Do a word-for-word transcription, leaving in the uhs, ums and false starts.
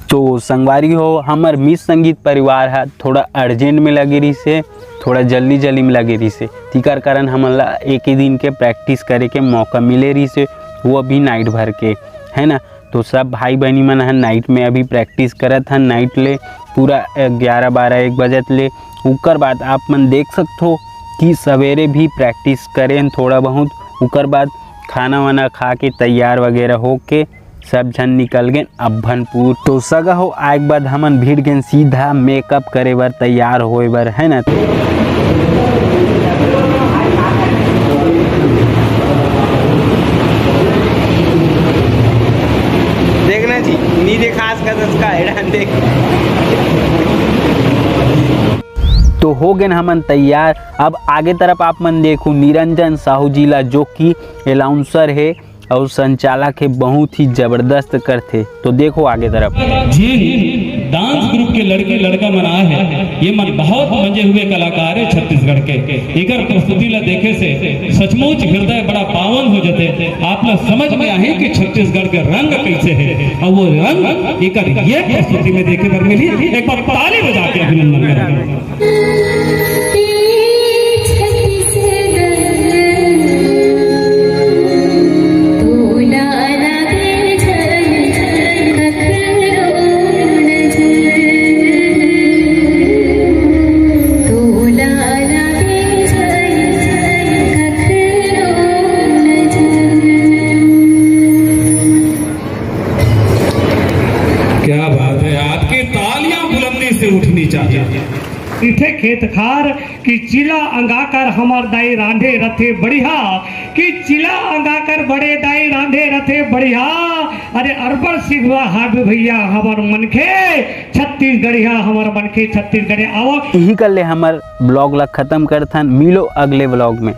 तो संगवारी हो, हमर मिस संगीत परिवार ह थोड़ा अर्जेंट में लगे रहिस हे, थोड़ा जल्दी जल्दी में लगे रहिस हे, तिकर कारण हमन ला एक ही दिन के प्रैक्टिस करे के मौका मिले रहिस हे, वो भी नाइट भर के, है ना। तो सब भाई बहनी मन ह नाइट में अभी प्रैक्टिस करत हन, नाइट ले पूरा ग्यारह बारह एक बजत ले। उकर बाद आप मन देख सकथो कि सवेरे भी प्रैक्टिस करेन थोड़ा बहुत, उकर बाद खाना वाना खा के तैयार वगैरह होके सब झन निकल गेन अभनपुर। तो सगा हो, आए के बाद हमन भिड़ गेन सीधा मेकअप करे बर, तैयार होए बर, है ना। देखना जी, नी देखा आज का दस का एडान देख। तो हो गेन हमन तैयार। अब आगे तरफ आप मन देखो निरंजन साहू जी ला, जो कि अनाउंसर हे और संचालक हे, बहुत ही जबरदस्त करथे। तो देखो आगे तरफ। जिन डांस ग्रुप के लड़की लड़का मन आए हे, ये मन बहुत मंजे हुए कलाकार हे छत्तीसगढ़ के। एकर प्रस्तुति ला देखे से सचमुच हृदय बड़ा पावन हो जाथे। आप ला समझ में आही कि छत्तीसगढ़ के रंग कैसे हे, और वो रंग एकर ये प्रस्तुति में देखे बर मिली। एक बार ताली बजा के अभिनंदन करें। क्या बात है, आपकी तालियां बुलंदी से उठनी चाहिए। इथे खेत खार कि चिला अंगाकर हमर दाई रांधे रथे बढ़िया, कि चिला अंगाकर बड़े दाई रांधे रथे बढ़िया। अरे अरबर सिधवा हाथ भैया हमर मनखे छत्तीसगढ़िया, हमर मनखे छत्तीसगढ़िया। आवा यही कर ले हमर ब्लॉग ला खत्म करथन, मिलो अगले ब्लॉग में।